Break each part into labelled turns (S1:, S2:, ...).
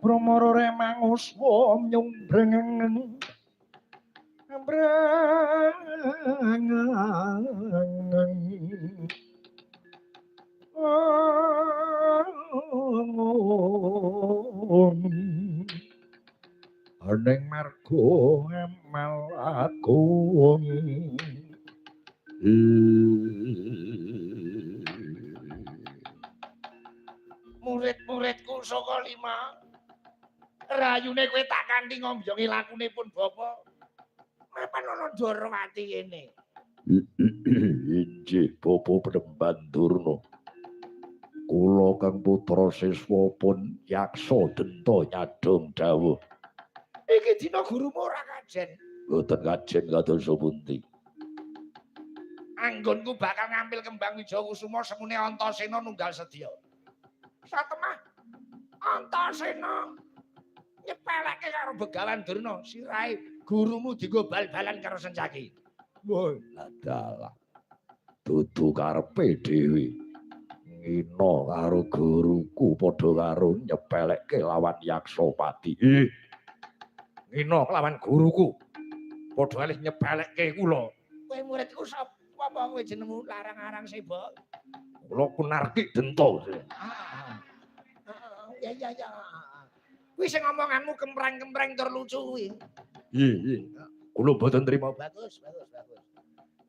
S1: Bromoro remanguswa nyumbreng breng ning marga amal agung.
S2: Murid-muridku saka lima rayune kowe tak kanthi ngombyongi lakune pun bapa. Mapan ana Dorowati kene.
S1: Inggih bapa Penemban Durna. Kula kang putra siswa pun yaksa denta nyadong dawuh.
S2: Iki dina gurumu ora kajen.
S1: Mboten kajen kados pundi.
S2: Anggonku bakal ngambil kembang Wijayakusuma semune Antasena nunggal sedya. Satemah Antasena nyepeleke karo Begawan Durna, sirahe gurumu dienggo bal-balan karo Sencaki.
S1: Wah, dalah. Dudu karepe dhewe. Ngina karo guruku padha karo nyepeleke lawan Yaksapati.
S2: Ngina lawan guruku. Padha kalih nyepeleke kula. Kowe muridku sapa apa kowe jenengmu larang-arang seba?
S1: Kula Kunarki Denta.
S2: Ya ya ya. Kuwi sing omonganmu kempreng-kempreng tur lucu kuwi.
S1: Nggih, nggih. Kula mboten trima.
S2: Bagus, bagus, bagus.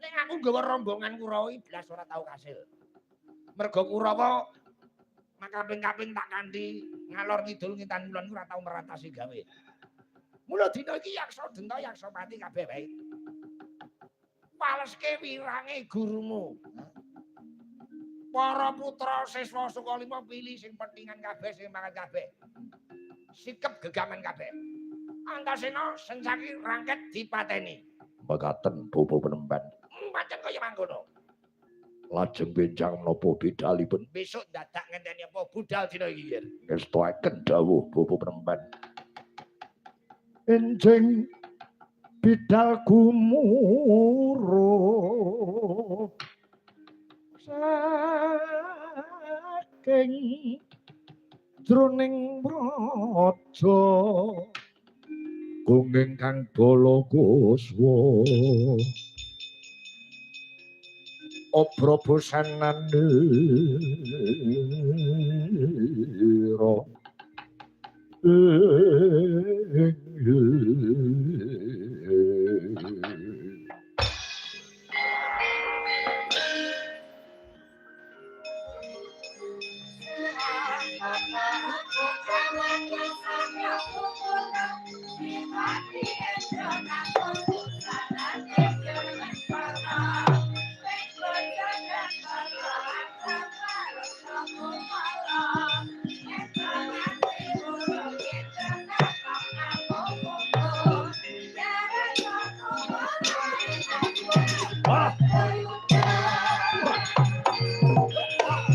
S2: Nek aku nggawa rombongan Kurawa iki blas ora tau kasil. Mergo Kurawa makaping-kaping tak kanthi ngalor ngidul ngitan kulon ora tau meratasi gawe. Mula dina iki Yaksa Denta Yaksapati kabeh wae. Waleske wirange gurumu. Para putra siswa Sukalima pilih sing petingan kabeh sing mangan kabeh. Sikep gegaman kabeh. Antasena Sencaki rangket dipateni.
S1: Mekaten bapa Penemban.
S2: Pancen kaya mangkono.
S1: Lajeng benjang menapa bidalipun?
S2: Besok dadak ngenteni apa budal dina iki, Yer.
S1: Ngestoaken dawuh bapa Penemban. Enjing bidal gumuruh saking jroning praja gunging kang bala kuswa obra bosananira.
S3: Happy and